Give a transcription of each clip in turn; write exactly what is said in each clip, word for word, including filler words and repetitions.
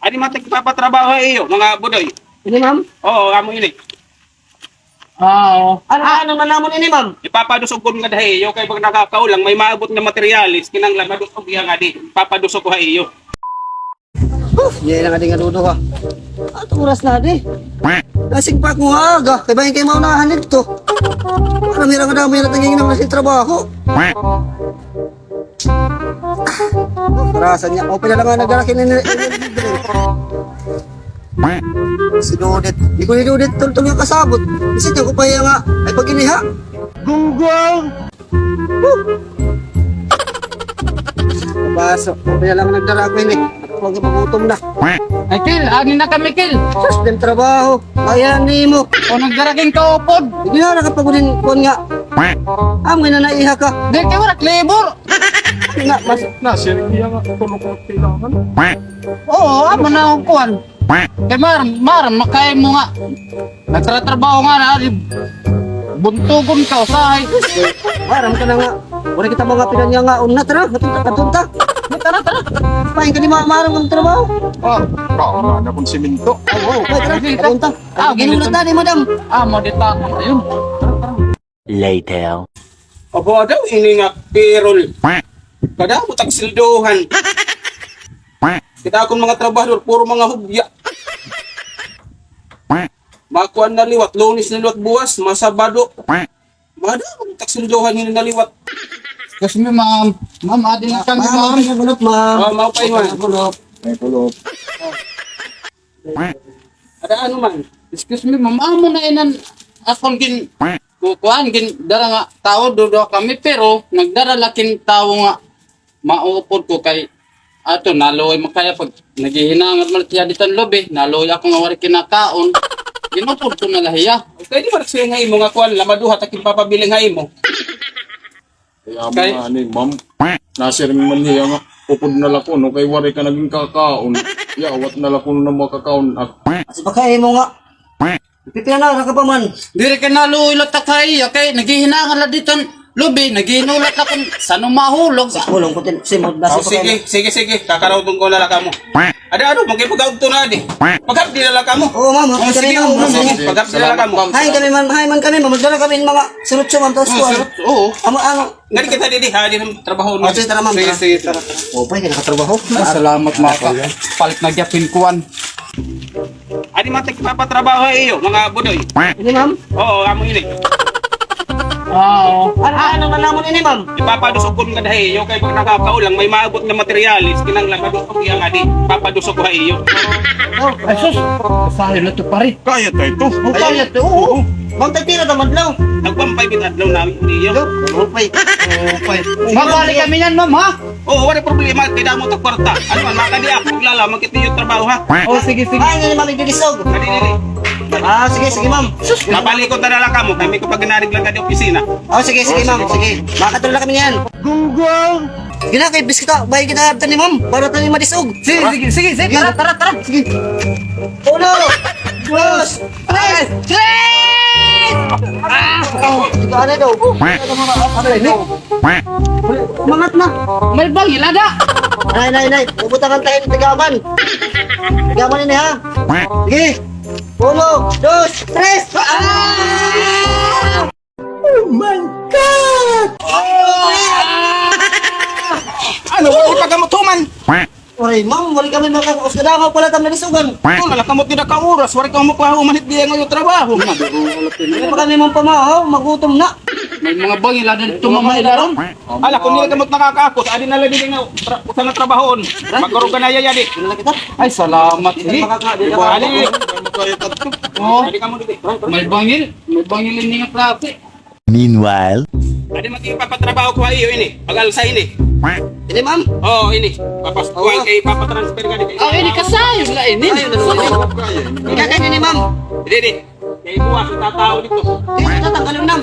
Adi man it ipapatrabaho ha iyo, mga budoy. Ini, ma'am? Oo, amo ini. Ah, oo. Ano, ano man namon ini, ma'am? Ipapadusog ko ngada ha iyo, kay pag nakakaulang, may maabot nga materyales, kinahanglan madusog iya ngadi. Ipapadusog ko ha iyo. Huh, iya na ngadi nga duduha. Ato oras na, di? Asig pa ko nga aga, kay bangin kay maunahan dito. Para mira nga damo, mira taging na sa trabaho. Parasan niya. Open na la nga nagdara kini. Si Dodit. Di ko ni Dodit tultol nga kasabot. Isip ko pa iya nga. Ay, pag-iniha. Gunggong! Baso. Open na la nga nagdara ako ini. Ako, magutom na. Ay, Kil, ani na kami, Kil. Sus, dem trabaho. Ayan, nimo. O, nagdara king kaupod. Hindi na, nakapagulin ko nga. Amo na naiha ka. Di, kay wala, labor. Na, mas na, sir, iya nga, tulog ko kailangan. Oo, amo na ang kuwan. Kay mar, mar, makaya mo nga. Nagtratrabaho nga na, di, buntugon ka, usahay. Maram ka na nga. Wala kita mga pinanya nga, una, tara, matunta, matunta. Tara, tara. Pahin ka di ma-, maram ang trabaho. Oh, kaon na akong siminto. Oo, oo. Ay, tara, matunta. Ah, ginulat na ni madam. Ah, mo di ta. Ayun. Later. Aba daw, ini nga pirol. Kadamo tag sildohan. Kita akon mga trabahador, puro mga hubya. Makuan na liwat, Lunes na liwat buwas, masabado. Madamo tag sildohan ini na liwat. Excuse me, ma'am. Ma'am, adi na kami, ma'am. Ma'am, ma'am. Oh, maupay, ma'am. May kulop. Ada ano man? Excuse me, ma'am. Amo na inan akon gin-, ku-, kuan, gindara nga tawo, duduha kami, pero nagdara la kin tawo nga maupod ko kay ato, naluoy makaya pag naghihinangan man siya ditan lubi, naluoy ako nga waray kinakaon. Ginupod ko na la hiya. Okay, di ba siya nga imo nga kuan, lamaduha, ta kin papabiling ha imo. Kay amo nga ni, ma'am. Nasiring man hiya nga, upod na la kuno, kay waray ka nagin kakaon. Yawat na la kuno na makakaon. Ak- Kasi baka imo nga. Pipila na, naka pa man. Diri kay naluoy la ta kay iya, kay naghihinangan la ditan lubi, naghihinulat la kun sano mahulog. Sa kulong ko tin-, simod na. Oh, sige, sige, sige. Kakarawton ko na la kamo. Ada ano, magkipag-agto na di. Paghabdi na la kamo. Oo, ma'am. Oh, sige, ma'am. Sige, paghabdi na la kamo. Hay kami man, hay man kami, ma'am. Magdala kami mga sirutso, ma'am. Tapos kuan. Oo. Amo, amo. Ngadi kita didi, ha, di man trabaho. Oh, sige, tara, ma'am, sige, tara. Sige, tara. Oh, pwede nakatrabaho. Ah, salamat, maka. Palit na gyapin kuan. Adi man it ipapatrabaho ha iyo, mga budoy. Ini, ma'am? Oo, amo ini. Ah, oo. Ano, ano man namon ini, ma'am? Ipapadusog ko ngada ha iyo, kay pag nakakaulang, may maabot nga materyales, kinahanglan madusog iya ngadi. Ipapadusog ko ha iyo. Oh. Ay, sus. Usahay na ito, pare. Kaya ta ito. Oh, kaya ito, oo. Ma'am, tagpira ta madlaw? Nagpampay bit adlaw na niyo. Upay. Upay. Mabalik kami niyan, ma'am, ha? Oo, waray problema. Kay damo ta kwarta. Ano man, makadi ako. Maglala, magkita niyo trabaho, ha? Oh, sige, sige. Ah, ini, ma'am, igdidisog. Dali, dali. Ah, sige, sige, ma'am. Sus, mabalikon ta na la kamo. Kay may ko pag-inarig la ngadi opisina. Oh, sige, sige, ma'am. Sige. Makatulog kami niyan. Gunggong! Sige na, kay bis kita, bahay kita, abtan ni ma'am, para tayo madisog. Sige, sige, sige, sige, tara, tara, tara. Sige. Uno, dos, tres! Tres! Ah! Oh, ito, ano daw? Ano daw? Umangat na. May bangil, ada. Nay, nay, nay. Pupunta ka tayo ng Tagaman. Tagaman ini, ha? Sige. Uno, dos, tres! Ah! Oh my God! Ano, waray pa kamo tuman? Waray, ma'am, waray kami makakaos. Kadamo pala tam nadisugan. Ito na la kamo, tinaka oras, waray kamo pa human hit diya nga iyo trabaho. Maduro, wala pa. Waray pa kami, ma'am, pamahaw, magutom na. May mga bangil, ada dito, ma'am, ilarom. Ala, kun diri kamo nakakaos, adi na la diri nga tra-, usa nga trabahoon. Magkaroon ka na yaya di. Ay, salamat, eh. Ali, oh, may bangil, may bangil ini nga klase. Meanwhile. Adi man it ipapatrabaho ko ha iyo ini. Pag-alsa ini. Ini, ma'am? Oo, ini. Papas-, kuwan kay ipapatransfer ka dito. Oh, ini kasayo la ini. Kasayo la ini. Ikaw ini, ma'am. Didi. Kay buwas, itatao dito. Dito, tatanggalon, ma'am.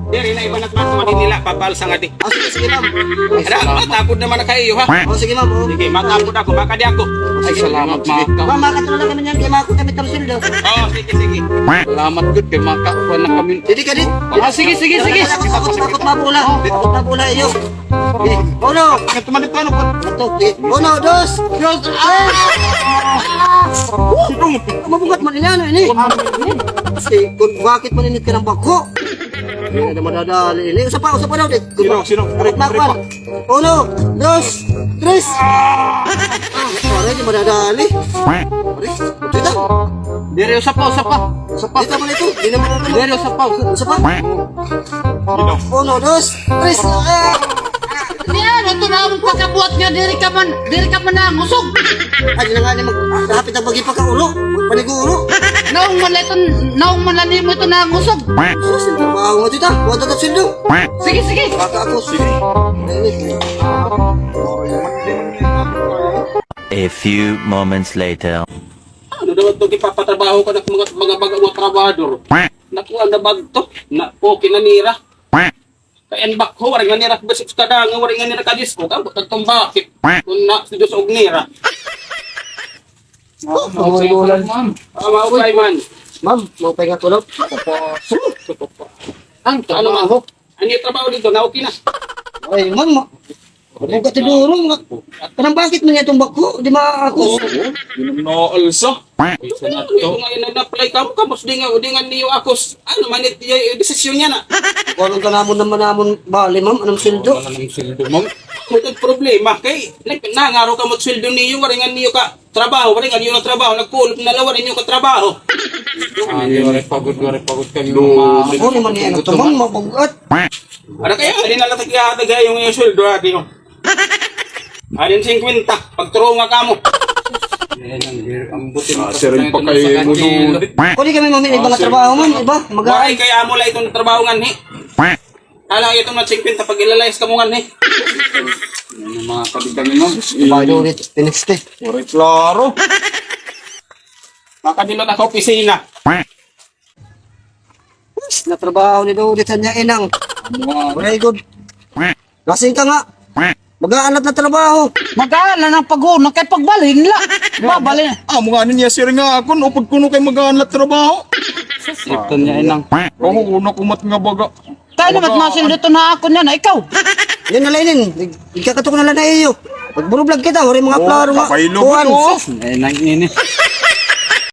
Diri na iba nagmatuwa din nila, papalsa nga di. Ah, sige, sige, ma'am. Ada, matapod naman na kayo, ha? Oh, sige, ma'am, oh. Sige, matapod ako, makadi ako. Ay, salamat, ma'am. Ma'am, makatulong na kami niyan, kaya mako kami taro sweldo. Oo, sige, sige. Salamat gud kay makakuha na kami. Didi ka, di. Ah, sige, sige, sige. Ako, ako, ako, mabula. Ako, mabula, iyo. Eh, uno. Ito man ito, ano po? Ito, eh. Uno, dos. Dos. Ah! Mabugat man ini, ano ini? Kasi kung bakit man init ka ng bako? Hindi na madadali ini. Usa pa, usa pa daw, di. Sino, sino? Arit na, arit pa. Uno, dos, tres. Ah, pare, di madadali. Pare, ito daw. Diri, usa pa, usa pa. Usa pa. Di naman ito, di naman ito. Diri, usa pa, usa pa. Uno, dos, tres. Ah! Niyan, ito na an pagkabuhat nga diri ka man, diri ka man nangusog. Ay, di na nga ni mag-, hapit na pag-ipakaulo, panigulo. Naong man la ito, naong man la nimo ito nangusog. Sus, an trabaho nga ito, ta. Wa ta sweldo. Sige, sige. Baka ako, sige. A few moments later. Ano daw ito gipapatrabaho ko na mga, mga baga, mga trabahador? Nakuha na ba ito? Na, okay na nira. Kay an bakho, waray nga nira bisik kadanga, waray nga nira kadisko, kabot adtong bakit. Kun na, si Diyos og nira. Oh, maupay, ma'am. Ah, maupay man. Ma'am, maupay nga tulog. Ang ano, ma'am? Ano yung trabaho dito? Na okay na? Ay, ma'am, ma-, Bugat siguro nga. Kanang bakit man niya itong bako? Di maakos. Oo, yun ang naalsa. Isa na to. Ito nga, nag-apply ka mo, kamos di nga, di nga niyo akos. Ano man it-, y-, desisyon niya na. Kung anong kanamon naman namon, bali, ma'am, anong sweldo? Wala nang sweldo, ma'am. Ito problema, kay, nag-, nangaro ka mo sweldo niyo, waray nga niyo ka trabaho, waray nga niyo na trabaho, nagkulop na la, waray niyo ka trabaho. Ah, di, waray pagod, waray pagod kami mga. Ako naman niya, ito man, mabugat. Ada kaya, adi na la tagya, tagya yung, yung sweldo, adi, no? Adi an singkwenta, pagturo nga kamo. Ayan, ang, ang buti mo. Ah, siring pa kayo mo doon. Pwede kami mamili iba nga trabaho man, iba? Mag- Waray, kaya amo la itong trabaho nga, ni. Hala, itong nga singkwenta, pag ilalayas kamo nga, ni. Ano mga kabigdang, no? Iba doon, piniste. Waray klaro. Makadilot ako, opisina. Yes, natrabaho ni Dodit han iya inang. Very good. Lasing ka nga. Mag-aanat na trabaho. Mag-aanat na paguna kay pagbalhin la. Babalhin. Ah, mga ano niya, sir, nga akon, o pagkuno kay mag-aanat trabaho. Ito niya, inang. Oo, una kumat nga baga. Tayo naman, masildo ito na ako niya na ikaw. Yan na la inin. Ig-, igkakatok na la na iyo. Pagburublag kita, waray mga plaro nga. Kapay lugod, kuwan. Oh. Ay, nang ini.